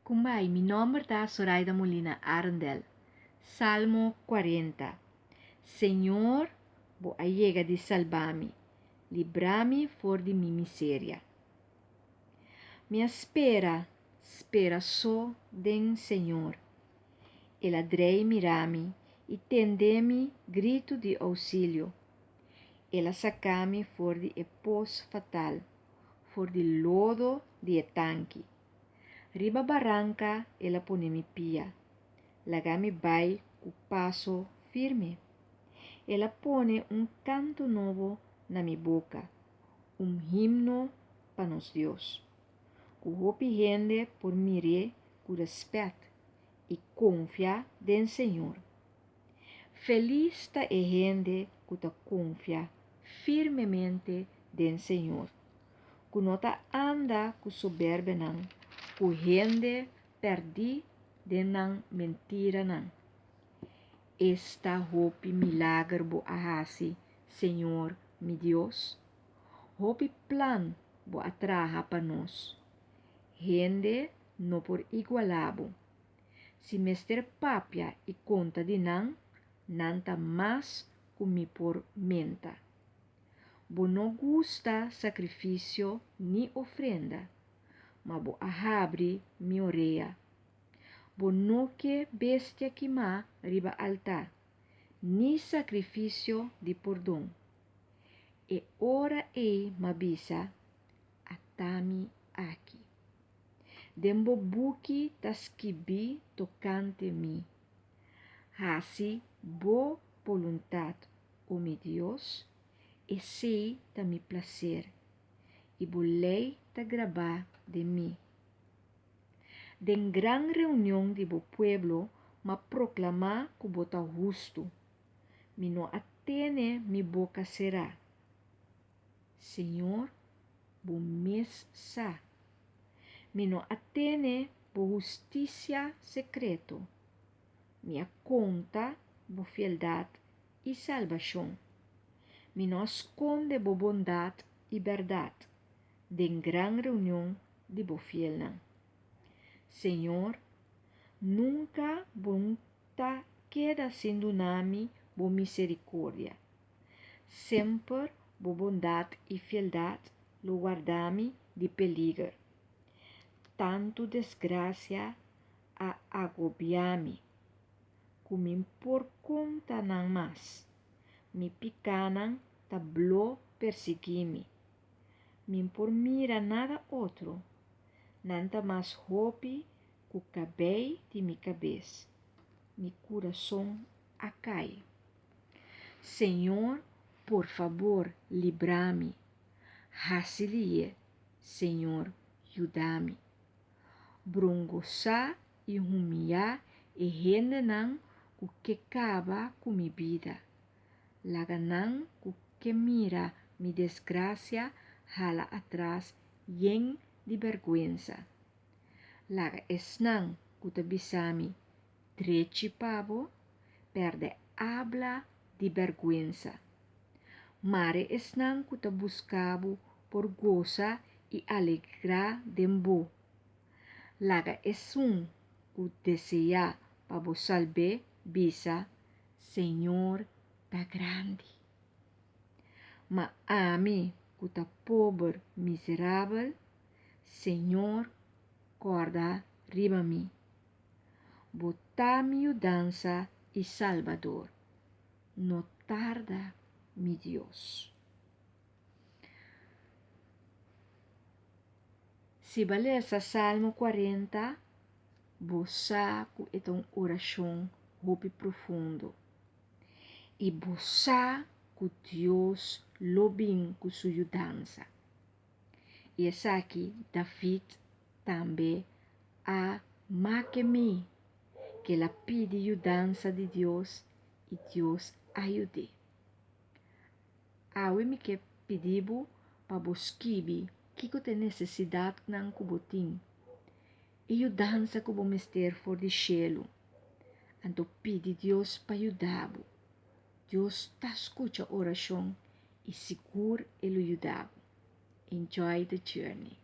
Kumbai, mi nomber ta Soraida Molina Arendel. Salmo 40. Señor, bo a yega di salba mi, libra mi for di mi miseria. Mi a spera, spera so den Señor. El a drei mira mi i tende mi gritu di ousilio. El a saka mi for di e pos fatal, for di lodo di e tanki. Riba baranka el a pone mi pia, laga mi bai ku paso firme. El a pone un kanto nobo na mi boka, un himno pa nos Dios, ku hopi hende por mir'é ku rèspèt i konfia den Señor. Felis ta e hende ku ta konfia firmemente den Señor, ku no ta anda ku soberbenan, ku hende pèrdí den nan mentiranan. Esta hopi milager bo a hasi, Señor mi Dios! Hopi plan bo a traha pa nos. Hende no por igualá bo. Si mester papia i konta di nan, nan ta mas ku mi por menta. Bo no gusta sakrifisio ni ofrenda, ma bo a habri mi orea. Bo no ke bestia kimá riba altá, ni sakrifisio di pordon. E ora ei m'a bisa, Ata mi aki. Den bo buki ta skibí tokante mi. Hasi bo boluntat, o mi Dios, esei ta mi plaser, i bo lei ta grabá den mi. Den gran reunion di bo pueblo m'a proklamá ku bo ta hustu. Mi no a tene mi boka será. Señor, bo mes sa. Mi no a tene bo hustisia sekreto. Mi a konta bo fieldat i salbashon. Mi no a skonde bo bondat i bèrdat den gran reunion di bo fielnan. Señor, nunka bo n ta keda sin duna mi bo miserikordia. Semper bo bondat i fieldat lo warda mi di peliger. Tantu desgrasia a agobiá mi, ku mi por konta nan mas. Mi pikánan ta blo persiguí mi. Mi por mira nada otro. Nan ta mas hopi ku kabei di mi kabes. Mi kurason a kai. Señor, por fabor, libra mi. Hasi lié, Señor, yuda mi. Brongosá i humiyá e hendenan ku ke kaba ku mi bida. Laga nan ku ke mira mi desgrasia hala atras yen di bèrgwensa. Laga esnan ku ta bisa mi, Drechi pa bo, pèrdè abla di bèrgwensa. Mare esnan ku ta buska bo por gosa i alegrá den bo. Laga esun ku deseá pa bo salb'é bisa, Señor ta grandi. Ma ami ku ta pober miserabel, Señor kòrda riba mi. Bo ta mi yudansa i Salbador. No tarda, mi Dios. Si bo a lesa Salmo 40, bo sa ku e ta un orashon hopi profundo. I bo sa ku Dios lo bin ku su yudansa. I esaki David tambe a make mi, ku el a pidi yudansa di Dios i Dios a yud'é. Awe mi ke pidi bo pa bo skibi kiko ta e nesesidatnan ku bo tin, e yudansa ku bo mester for di shelu. Anto pidi Dios pa yuda bo. Dios ta skucha orashon i sigur e lo yuda bo. Enjoy the journey.